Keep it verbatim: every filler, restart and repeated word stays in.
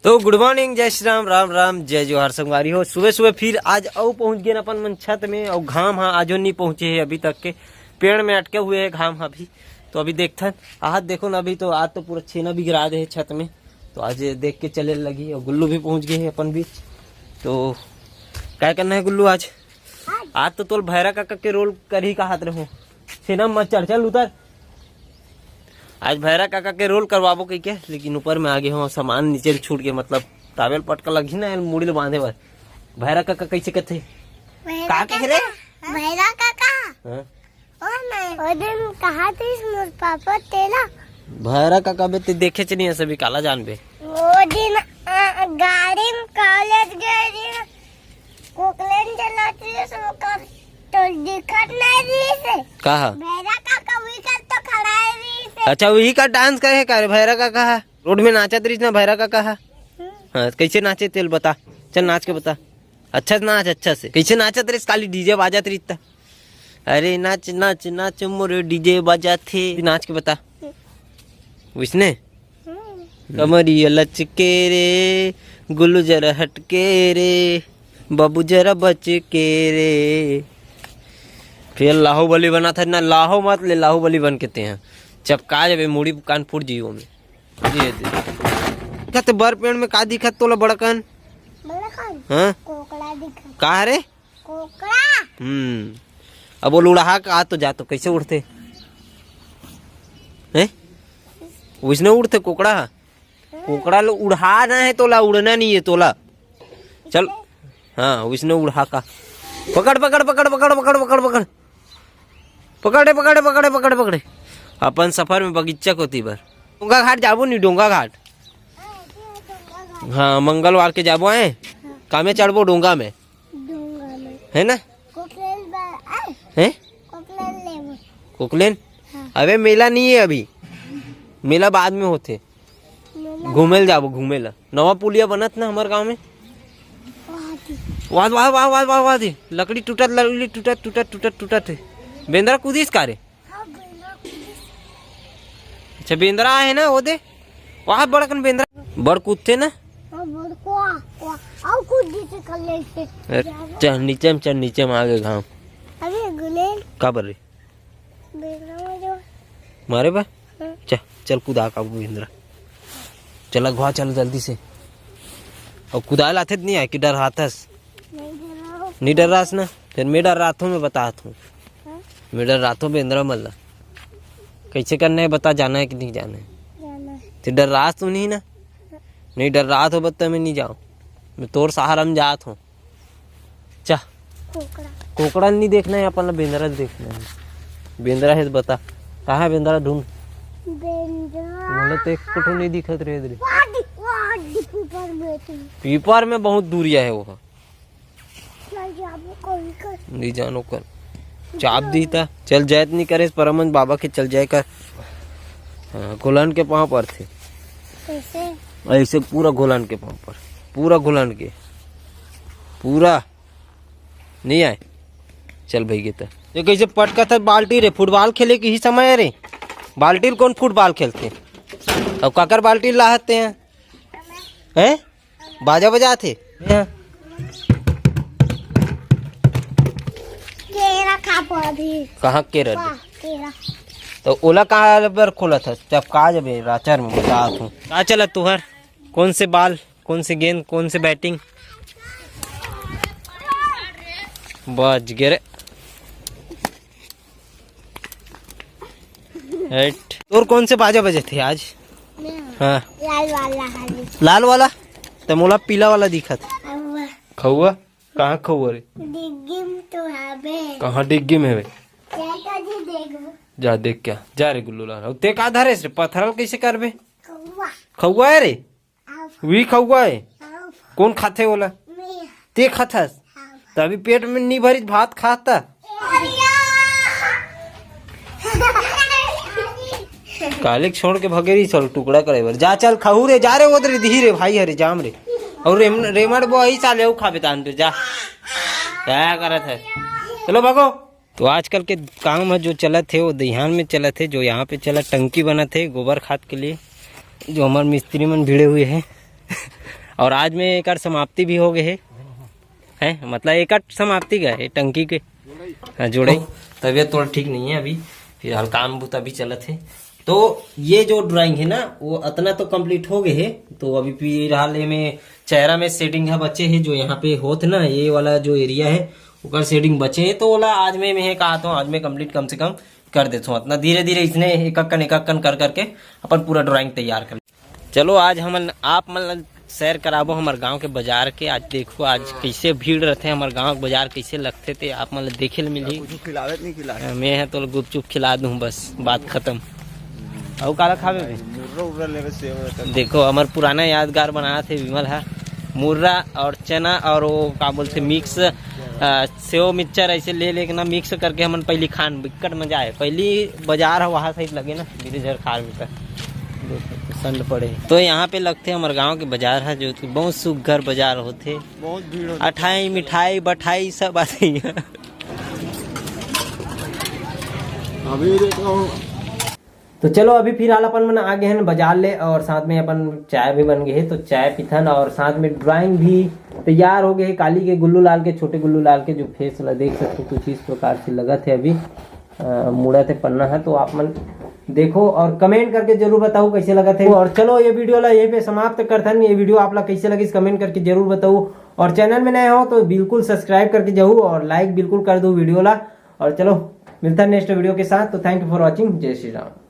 तो गुड मॉर्निंग, जय श्री राम, राम राम, जय जोहार संगवारी हो। सुबह सुबह फिर आज अउ पहुंच गए अपन मन छत में, अउ घाम हा आजो नहीं पहुंचे है अभी तक के, पेड़ में अटके हुए है घाम हा भी। तो अभी देखथन, आहत देखो ना, अभी तो आज तो पूरा छेना भी गिरा दे है छत में। तो आज देख के चले लगी, और गुल्लू भी पहुंच गए है अपन बीच। तो क्या करना है गुल्लू आज? आज तो तोल भैरा काका के रोल करही का हाथ रहो। छेना मत चढ़, चल उतर। आज भैरा काका के रोल करवाबो कहिके, लेकिन ऊपर में आगे हो, सामान नीचे ले छूट के, मतलब टावेल पटका लगही ना मुड़ी ले बांधे बर। भैरा काका कैसे कथे? भैरा का कहे रे? काका, भैरा काका। हाँ? ओ मैं, ओ दिन कहा थी मोर पापा तेला? भैरा काका बे ते देखे च नहीं है सभी, काला जान बे। ओ दिन, आ, गाड़ी में कॉलेज गए दिन, कोकलेन चलाती है, सब कर तो दिखत नहीं रही से। कहा? भैरा काका वही कर तो खड़ा है रही से। अच्छा, वही का डांस करे का रे भैरा काका हा? रोड में नाचत रहिस ना भैरा काका हा? हम्म। हाँ, कैसे नाचे तेल बता, चल नाच के बता। अच्छा से नाच, अच्छा से। कैसे नाचत रहिस? खाली डीजे बाजत रहिस त। अरे नाच नाच नाच मोर डीजे बाजत हे, नाच के बता। विसने? हम्म। कमरिया लचके रे, गुल्लू जरा हटके रे, बाबू जरा बच के रे। फिर लाहौबली बना था ना, लाहो मत ले, लाहौबली बन के ते हैं। चपका जबे, मुड़ी कान फूट जियो में। ये दे। दिखत बर पेड़ में का दिखत तोला बड़कन? बड़कन? हाँ? कोकड़ा दिखत। का रे? कोकड़ा। हम्म। अब वो उड़हा का तो जा तो कैसे उड़ते? हैं? वैसने उड़ते कोकड़ा? कोकड़ा लो उड़हाना है तोला, उड़ना नहीं है तोला। चल। हाँ, वैसने उड़हा का। पकड़, पकड़, पकड़, पकड़, पकड़, पकड़, पकड़। पकड़े, पकड़े, पकड़े, पकड़े, पकड़े। अपन सफर में बगीचा कोती बर। डोंगा घाट जाबो नहीं, डोंगा घाट। हाँ, मंगलवार के जाबो आए। कामे चढ़बो डोंगा में। डोंगा में। है ना? कोकलेन बा-, आए? हैं? कोकलेन लेबो। कोकलेन? हाँ। अबे मेला नहीं है अभी। मेला बाद में होथे। मेला घूमे ल जाबो, घूमे ला। नवा पुलिया बनत ना हमर गांव में। वाह दी। वाह, वाह, वाह, वाह, वाह, वाह दी। लकड़ी टूटत, लकड़ी टूटत, टूटत, टूटत, टूटत है। बेंदरा कूदिस का रे? हाँ, बेंदरा कूदिस। अच्छा, बेंदरा आहे ना, वो दे। वाह, बड़कन बेंदरा। बड़ कूदथे ना? हाँ, बड़ कुआ, कुआ। आओ कूद जैसे कर ले इसे। अरे, चल, नीचे में चल, नीचे में आगे घाम। अरे, गुलेल। का बर रे? बेंदरा में जो मारे बा? हाँ। चल, चल कुदा का बेंदरा। चल अगवा चल जल्दी से। और कुदाए लाथे त नहीं आए कि डरहाथस? नहीं डराओ। नहीं डर्रास ना? फिर मैं डर्रात हूँ, मैं बतात हूँ। हाँ? मैं डर्रात हूँ बेंदरा मल्ला। कैसे करना है बता, जाना है कि नहीं जाना है? जाना है। ते डर्रास तो नहीं ना? नहीं डर्रात हो बता, मैं नहीं जाऊँ। मैं तोर सहारा में जात हूँ। चा। कोकड़ा। कोकड़ा नहीं देखना है अपन ला, बेंदरा देखना है। बेंदरा है तो बता, कहाँ है बेंदरा? ढूंढ। बेंदरा। मोला तो एक कुठो नहीं दिखत रे, रे। वाह, दि-, वाह, दि-, पीपर में तू। पीपर में बहुत दूरिया है वो। चल जाबो कभी कर। नहीं जानो कर। चाप दी था, चल जाए तो नहीं करे, परमंज बाबा के चल जाए कर। हाँ, गोलन के पाँव पर थे। कैसे? ऐसे पूरा गोलन के पाँव पर, पूरा गोलन के, पूरा। नहीं आए। चल भाई, ये तो ये कैसे पटका था बाल्टी रे? फुटबॉल खेले के ही समय है रे। बाल्टी ल कौन फुटबॉल खेलते? अब काकर बाल्टी लाहते हैं? हैं? बाजा बजाते हैं? केरा खाबो अभी। कहाँ केरा? वाह, केरा। तो ओला कहाँ बर खोला था? चपका जबे राचर में बता तू। का चला तुहर? कौन से बाल, कौन से गेंद, कौन से बैटिंग? बज गे रे। हट। तोर कौन से बाजा बजे थे आज? मैं हाँ। लाल वाला हाली। लाल वाला? तो मोला पीला वाला दिखत। खौआ। खौआ? कहाँ खौआ रे? डिग्गी में तो हवे। कहाँ डिग्गी में हवे? जा तो जी देखबो। जा देख क्या? जा रे गुल्लू लाल। ते का धरे रे? पथरल कैसे करबे? खौआ। खौआ है रे? वी खउआ है। कौन खाथे ओला? ते खाथस? त अभी पेट में नी भरिस, भात खाता। कालिक छोड़ के भगेरी चल टुकड़ा करे बर। जा चल खाहू रे, जा रे, ओदरे दिही रे भाई हरे जाम रे। और रेम-, रेमड़ बो आई साले, अउ खाबे तान पे जा। क्या करत है? चलो भागो। तो आजकल के काम ह जो चलत हे, वो दइहान में चलत हे, जो यहाँ पे चलत टंकी बनत हे गोबर खाद के लिए। जो हमर मिस्त्री मन भिड़े हुए हे। और आज में एकर समाप्ति भी हो गए हे, है मतलब एकर समाप्ति का है टंकी के। हाँ, जोड़ई। तबीयत थोड़ा ठीक नहीं है अभी, फिलहाल काम बुता भी चलत है। तो ये जो ड्राइंग है ना, वो अतना तो कंप्लीट हो गए है। तो अभी फिलहाल ये में चेहरा में शेडिंग है बचे है, जो यहाँ पे होत ना, ये वाला जो एरिया है, ओकर शेडिंग बचे है। तो ओला आज में मैं कहा था, आज में कंप्लीट कम से कम कर देता हूँ। अतना धीरे धीरे इसने एक अक्कन एक अक्कन कर करके अपन पूरा ड्राइंग तैयार कर। चलो, आज हमन आप मन ल सैर कराबो हमर गांव के बाजार के। आज देखो, आज कैसे भीड़ रहथे, हमर गांव के बाजार कैसे लगथे, ते आप मन ल देखे ल मिलही। कुछ खिलावे त नहीं खिलाए? मैं ह तो गुपचुप खिला दूं, बस बात खत्म। अउ काला खावे बे? मुर्रा उर्रा लेवे, सेव रहता। देखो, हमर पुराना यादगार बनात हे विमल हा, मुर्रा और चना और वो का बोलथे मिक्स, अ, सेव मिक्सचर ऐसे ले लेके ना मिक्स करके हमन पहली खान बिकट मजा आए। पहली बाजार है वहाँ साइड लगे ना, धीरे धीरे खार में कर। देखो, संड पड़े। तो यहाँ पे लगथे हमर गांव के बाजार है, जो कि बहुत सुघर बाजार होथे। बहुत भीड़ होथे। अठाई, मिठाई, बठाई सब आथे यहाँ। अभी देखो। तो चलो, अभी फिलहाल अपन मन आ गए हैं बाजार ले और साथ में अपन चाय भी बन गई है, तो चाय पीथन और साथ में ड्राइंग भी तैयार हो गए है। काली के गुल्लू लाल के, छोटे गुल्लू लाल के जो फेस ला देख सकते हो, कुछ इस प्रकार से लगत है अभी। अ, मुड़त हे पन्ना है, तो आप मन देखो और कमेंट करके जरूर बताओ कैसे लगत हे। और चलो, ये वीडियो ला यहीं पे समाप्त करथन। ये वीडियो आप ला कैसे लगिस, कमेंट करके जरूर बताओ। और चैनल में नए हो तो बिल्कुल सब्सक्राइब करके जाओ और लाइक बिल्कुल कर दो वीडियो ला। और चलो, मिलता है नेक्स्ट वीडियो के साथ। तो thank you for watching। जय श्री राम।